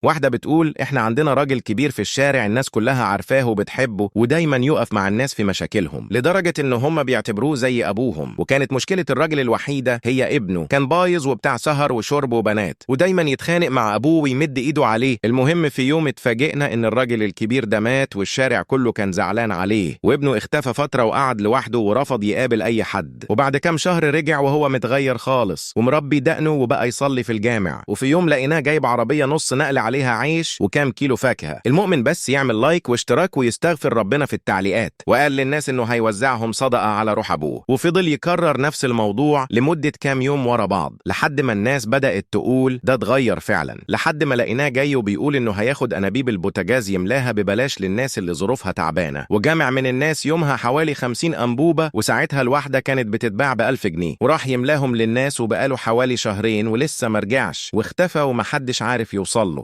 واحدة بتقول احنا عندنا راجل كبير في الشارع، الناس كلها عارفاه وبتحبه، ودايما يقف مع الناس في مشاكلهم، لدرجة ان هم بيعتبروه زي ابوهم. وكانت مشكلة الراجل الوحيدة هي ابنه، كان بايظ وبتاع سهر وشرب وبنات، ودايما يتخانق مع ابوه ويمد ايده عليه. المهم في يوم اتفاجئنا ان الراجل الكبير ده مات، والشارع كله كان زعلان عليه، وابنه اختفى فترة وقعد لوحده ورفض يقابل اي حد. وبعد كام شهر رجع وهو متغير خالص ومربي دقنه وبقى يصلي في الجامع. وفي يوم لقيناه جايب عربية نص نقل عليها عيش وكام كيلو فاكهة. المؤمن بس يعمل لايك واشتراك ويستغفر ربنا في التعليقات، وقال للناس انه هيوزعهم صدقة على روح ابوه. وفضل يكرر نفس الموضوع لمدة كام يوم ورا بعض، لحد ما الناس بدأت تقول ده اتغير فعلا، لحد ما لقيناه جاي وبيقول انه هياخد انابيب البوتاجاز يملاها ببلاش للناس اللي ظروفها تعبانة. وجمع من الناس يومها حوالي 50 أنبوبة، وساعتها الواحدة كانت بتتباع ب1000 جنيه، وراح يملاهم للناس. وبقاله حوالي شهرين ولسه مرجعش، واختفى ومحدش عارف يوصل له.